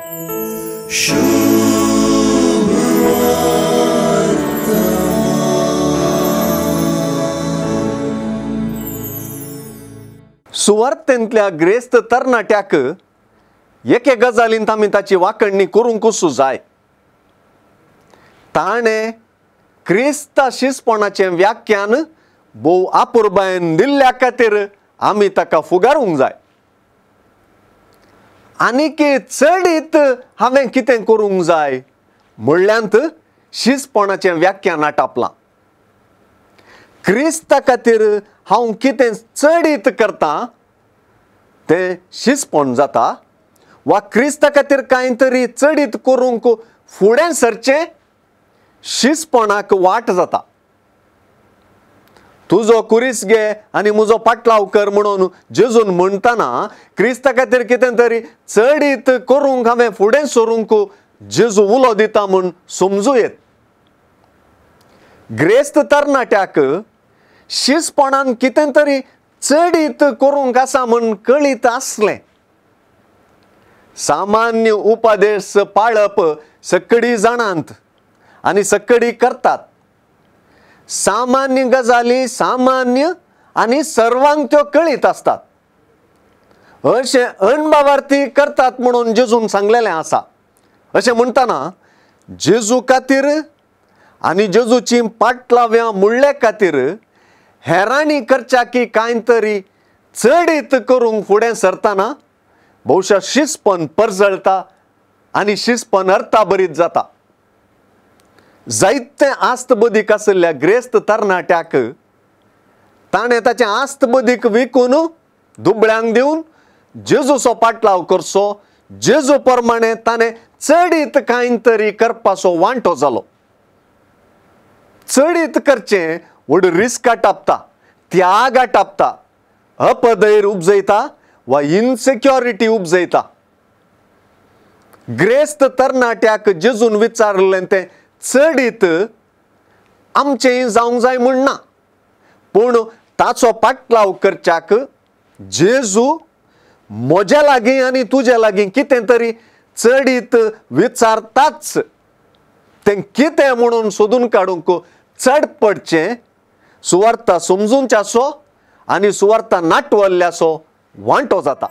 सुवार्थेंतल्या ग्रेस्त तरणाट्याक एके गजालींत आमी ताची वाकणणी करूंक जाय. ताणें क्रिस्ता शिसपणाचें व्याख्यान भोव आपुरबायेन दिल्ल्या खातीर आमी ताका फुगारूंक जाय. आनीक चडीत हांवें कितें करूंक जाय म्हणल्यांत शिसपणाचें व्याख्यान आटापलां. क्रिस्ता खातीर हांव कितें चडीत करता तें शिसपण जाता वा क्रिस्ता खातीर कांय तरी चडीत करूंक फुडें सरचें शिसपणाक वाट जाता. तुजो कुरीस घे आनी म्हजो पाटलाव कर म्हणून जेजून म्हणटना क्रिस्ता खातीर कितें तरी चडीत करूंक हांवें फुडें सरूंक जेजू उलो दिता म्हूण समजू येत. ग्रेस्त तरणाट्याक शिसपणान कितें तरी चडीत करूंक आसा म्हूण कळीत आसलें. सामान्य उपदेश पाळप सगळी जाणांत आनी सगळी करतात. सामान्य गजाली सामान्य आनी सर्वांक त्यो कळीत आसतात. अशें अणभावार्थी करतात म्हणून जेजून सांगलेलें आसा. अशें म्हणटना जेजू खातीर आनी जेजूची पाटलाव्यां मुळ्ळे खातीर हेरांनी करच्या की कांय तरी चडीत करूंक फुडें सरतना भोवशा शिसपण परजळटा आनी शिसपण अर्थाभरीत जाता. जायते आस्त बदीक आशिल्ल्या ग्रेस्त तरणाट्याक ताणें ताचें आस्त बदीक विकून दुबळ्यांक दिवन जेजूचो पाटलाव करचो, जेजू प्रमाणे ताणें चडीत कांय तरी करपाचो वांटो जालो. चडीत करचें व्हड रिस्क आटापता, त्याग आटापता, अपधैर्य उपजयता वा इनसेक्युरिटी उपजयता. ग्रेस्त तरणाट्याक जेजून विचारलें तें चडीत आमचें जावंक जाय म्हूण ना, पूण ताचो पाटलाव करच्याक जेजू म्हज्या लागीं आनी तुज्या लागीं कितें तरी चडीत विचारताच. तें कितें म्हणून सोदून काडूंक चड पडचें सुवार्ता समजूनच्याचो आनी सुवार्ता नाटवल्ल्याचो वांटो जाता.